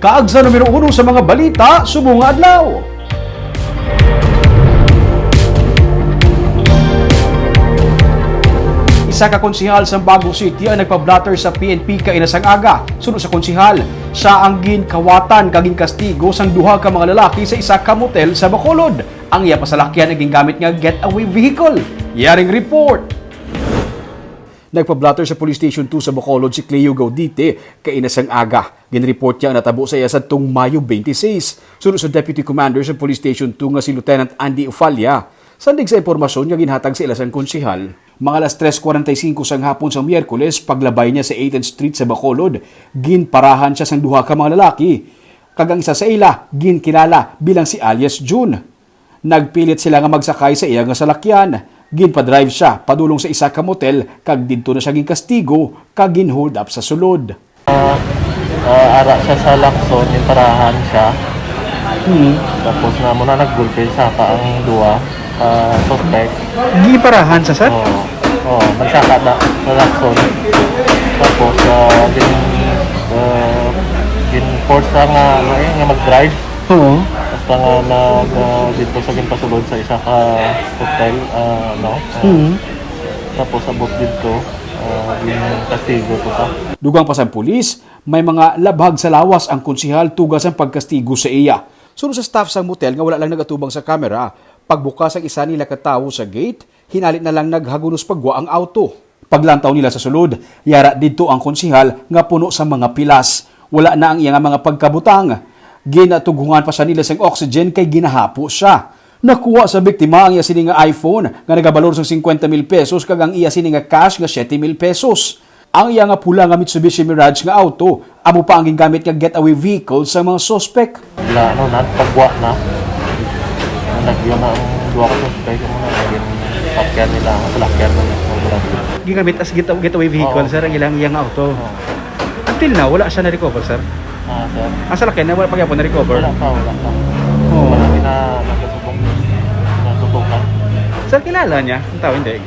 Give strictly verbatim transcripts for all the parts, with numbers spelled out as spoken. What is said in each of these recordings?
Taag sa numero uno sa mga balita subong nga adlaw. Isa ka konsehal sa Bago City ang nagpa-blotter sa P N P kaina sang aga. Suno sa konsehal, siya ang ginkawatan kag ginkastigo sang duha ka mga lalaki sa isa ka motel sa Bacolod. Ang iya pasalakyan ang gingamit nga getaway vehicle. Yaring report. Nagpa-blotter sa Police Station two sa Bacolod si Cleo Gaudite kaina sang aga. Ginreport niya ang natabo sa iya sadtong Mayo twenty-six, suno sa Deputy Commander sa Police Station two nga si Lieutenant Andy Ufalla. Sandig sa impormasyon nga ginhatag sa ila sang konsehal, mga alas tres cuarenta y cinco sang hapon sa Miyerkules, paglabay niya sa eighth Street sa Bacolod, ginparahan siya sang duha ka mga lalaki, kag ang isa sa ila ginkilala bilang si alias June. Nagpilit sila nga magsakay sa iya nga salakyan. Ginpadrive siya padulong sa isa ka motel kag didto na siya ginkastigo kag gin-hold up sa sulod. Ah, ara siya sa Lacson, yung parahan siya. Hmm. Tapos na muna naggulpe sa ka ang duwa ka suspect. Giparahan sa sir? Oo. Oo, magsaka na sa Lacson. Tapos, ah, gin, ah, gin-force sa nga, ano eh, nga mag-drive. Oo. Basta nga nag, ah, dito sa ginpasulod sa isa ka hotel, ah, ano, ah, Mm. tapos abot dito, ah, yung kastigo to ka. Dugang pa sang pulis, may mga labhag sa lawas ang konsehal tuga sang pagkastigo sa iya. Suno sa staff sang motel nga wala lang nagatubang sa kamera, pagbukas ang isa nila ka tawo sa gate, hinali na lang naghagunos pagwa ang auto. Paglantaw nila sa sulod, yara didto ang konsehal nga puno sa mga pilas. Wala na ang iya nga mga pagkabutang. Ginatughungan pa siya nila sang oxygen kay ginahapo siya. Nakuha sa biktima ang iya sini nga iPhone nga nagabalor sang cincuenta mil pesos kag ang iya sini nga cash nga siete mil pesos. Ang iya nga pula nga Mitsubishi Mirage nga auto amo pa ang gingamit nga getaway vehicle sa mga suspek. Wala, ano na, pagwa na. Nalagyan na ang duha ka suspect, ano na, naging sakyan nila, ang salakyan na nila. Gingamit as get-, getaway vehicle, Oo. sir, ang ilang iyang auto. Oo. Until now, wala siya na-recover, sir? Ah, sir. Ang salakyan na wala pa gyapon na-recover? Wala pa, wala pa. Oo. Wala, ina-, nagkasubong. Nasubukan. Sir, kilala niya ang tao, hindi?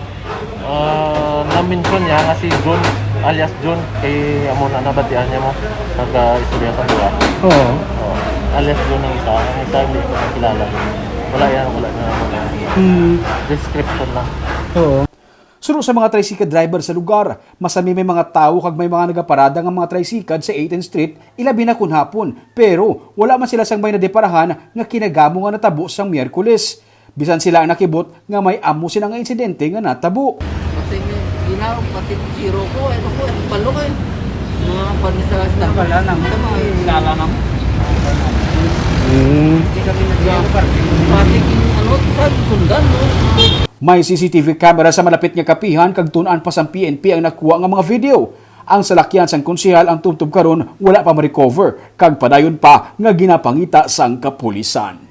Ah, na-mention niya nga si Jun, alias Jun, kay amo na nabatian niya mo, nag-istorya sa duwa. Oo. Oo. Alias Jun ang isa, ang isa hindi ko nakilala. Wala yan, wala na, wala. Hmm. Description lang. Oo. Suno sa mga tricycle driver sa lugar, masami may mga tawo kag may mga nagaparada nga mga tricycle sa eighth Street, ilabi na kun hapon. Pero wala man sila sang may nadeparahan nga kinagamo nga natabo sang Miyerkules. Bisan sila ang nakibot nga may amo sina nga insidente nga natabo. Pati ni, ginaw, pati zero ko, ano ko, eh, balo ko, eh. Mga panis sa staff. Wala na. Sa mga Kilala na mo. Hmm. Hindi kami nag-, pati, ano, sa sundan, no? May C C T V camera sa malapit nga kapihan kag tun-an pa sang P N P ang nakuha nga mga video. Ang salakyan sang konsehal ang tubtob karon wala pa ma-recover kag padayon pa nga ginapangita sang kapulisan.